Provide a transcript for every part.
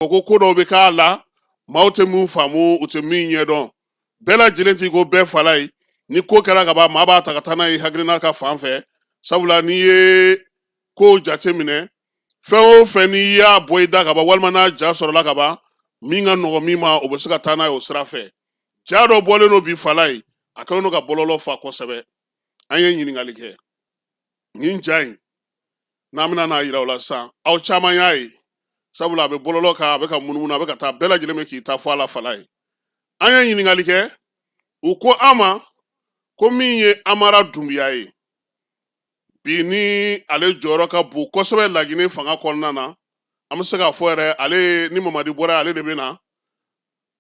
Ko ko dɔw bɛ k'a la, maaw tɛ min faamu, u tɛ min ɲɛdɔn. Bɛɛ lajɛlen t'i ko bɛɛ fala ye. Ni ko kɛra ka ban, maa b'a ta ka taa n'a ye hakilina ka fan fɛ, sabula n'i ye kow jate minɛ, fɛn o fɛn n'i y'a bɔ i da ka ban, walima n'a ja sɔrɔla ka ban, min ka nɔgɔ min ma, o bɛ se ka taa n'a ye o sira fɛ. Ja dɔ bɔlen don bi fala ye, a kɛlen don ka bɔlɔlɔ fa kosɛbɛ. An ye ɲininkali kɛ nin ja in n'an bɛna n'a yira o la sisan. Aw caman y'a ye, sabula a bɛ bɔlɔlɔ kan, a bɛ ka munumunu, a bɛ ka taa, bɛɛ lajɛlen bɛ k'i ta fɔ a la fala ye. An ye ɲininkali kɛ, u ko an ma ko min ye Amara Dunbiya ye bi, ni ale jɔyɔrɔ ka bon kosɛbɛ Laginɛ fanga kɔnɔna na, an bɛ se k'a fɔ yɛrɛ, ale ni Mamadi bɔra, ale de bɛ na.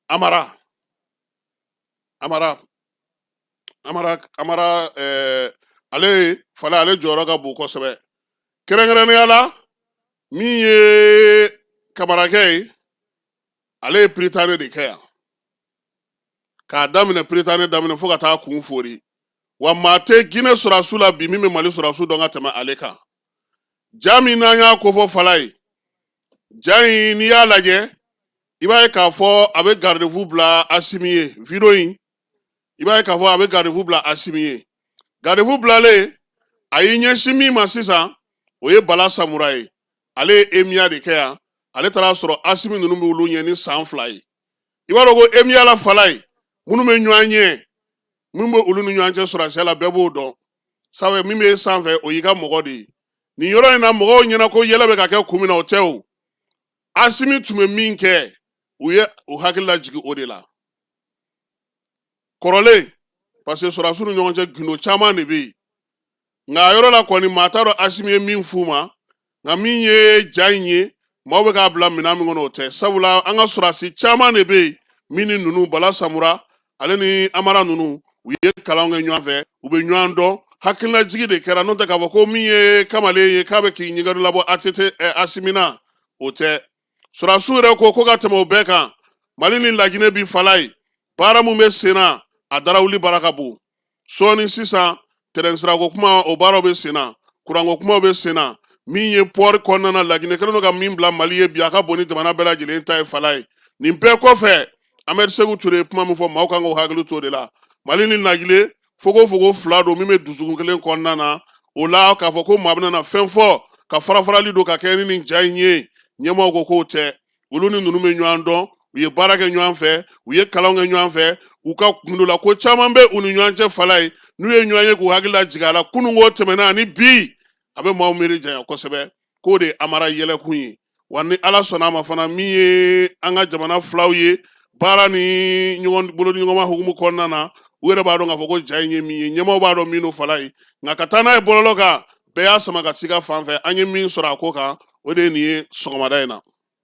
Amara Amara Amara Amara ale fala, ale jɔyɔrɔ ka bon kosɛbɛ, kɛrɛnkɛrɛnnenya la min ye Kamarakɛ ye. Ale ye Prytanée de kɛ yan, k'a daminɛ Prytanée daminɛ fo ka taa kun fori. Wa maa tɛ Ginɛ sɔrɔdasiw la bi min bɛ Mali sɔrɔdasiw dɔn ka tɛmɛ ale kan. Ja min n'an y'a kofɔ fala ye, ja in, n'i y'a lajɛ, i b'a ye k'a fɔ a bɛ garde-fou bila Asimi ye. Video in, i b'a ye k'a fɔ a bɛ garde-fou bila Asimi ye. Garde-fou bilalen, a y'i ɲɛsin min ma sisan, o ye Bala Samura ye. Ale ye EMIA de kɛ yan. Ale taara sɔrɔ Asimi ninnu bɛ olu ɲɛ ni san 2 ye. I b'a dɔn ko EMIA la fala ye, minnu bɛ ɲɔgɔn ɲɛ, min bɛ olu ni ɲɔgɔn cɛ sɔrɔdasiya la, bɛɛ b'o dɔn. Sabu min bɛ sanfɛ, o y'i ka mɔgɔ de ye. Nin yɔrɔ in na, mɔgɔw ɲɛna ko yɛlɛ bɛ ka kɛ kun min na, o tɛ. O Asimi tun bɛ min kɛ, u ye u hakili lajigin o de la kɔrɔlen, parce que sɔrɔdasiw ni ɲɔgɔn cɛ, gundo caman de bɛ yen. Nka a yɔrɔ la kɔni, maa t'a dɔn Asimi ye min f'u ma. Nka min ye ja in ye, maaw bɛ k'a bila minɛn min kɔnɔ, o tɛ, sabula an ka sɔrɔdasi caman de bɛ yen min ni ninnu, Bala Samura ale ni Amara ninnu, u ye kalan kɛ ɲɔgɔn fɛ, u bɛ ɲɔgɔn dɔn. Hakililajigi de kɛra, n'o tɛ k'a fɔ ko min ye kamalen ye k'a bɛ k'i ɲɛgɛn labɔ ATT Asimi na, o tɛ. Sɔrɔdasiw yɛrɛ ko ko ka tɛmɛ o bɛɛ kan, Mali ni Laginɛ bi fala ye, baara mun bɛ sen na, a darawuli baara ka bon. Sɔɔni sisan, tɛrɛnsirako kuma, o baaraw bɛ sen na, kuranko kumaw bɛ sen na. Min ye port kɔnɔna na, Laginɛ kɛlen don ka min bila Mali ye bi, a ka bon ni jamana bɛɛ lajɛlen ta ye fala ye. Nin bɛɛ kɔfɛ, Ahmed Sékou Touré ye kuma min fɔ, maaw kan k'o hakili to o de la. Mali ni Laginɛ, fogofogo fila don min bɛ dusukun kelen kɔnɔna na. O la, k'a fɔ ko maa bɛna na fɛn fɔ ka farafarali don ka kɛ ni nin ja in ye, ɲɛmaaw ko k'o tɛ. Olu ni ninnu bɛ ɲɔgɔn dɔn, u ye baara kɛ ɲɔgɔn fɛ, u ye kalanw kɛ ɲɔgɔn fɛ, u ka kundola ko caman bɛ u ni ɲɔgɔn cɛ fala ye. N'u ye ɲɔgɔn ye k'u hakili lajigin a la, kununko tɛmɛna ani bi, a bɛ maaw miiri janya kosɛbɛ k'o de ye Amara yɛlɛkun ye. Wa ni Ala sɔnna a ma fana, min ye an ka jamana filaw ye, baara ni ɲɔgɔn bolo ni ɲɔgɔnma hukumu kɔnɔna na, u yɛrɛ b'a dɔn k'a fɔ ko ja in ye min ye, ɲɛmaaw b'a dɔn min don fala ye. Nka ka taa n'a ye bɔlɔlɔ kan, bɛɛ y'a sama ka s'i ka fan fɛ. An ye min sɔrɔ a ko kan, o de ye nin ye sɔgɔmada in na.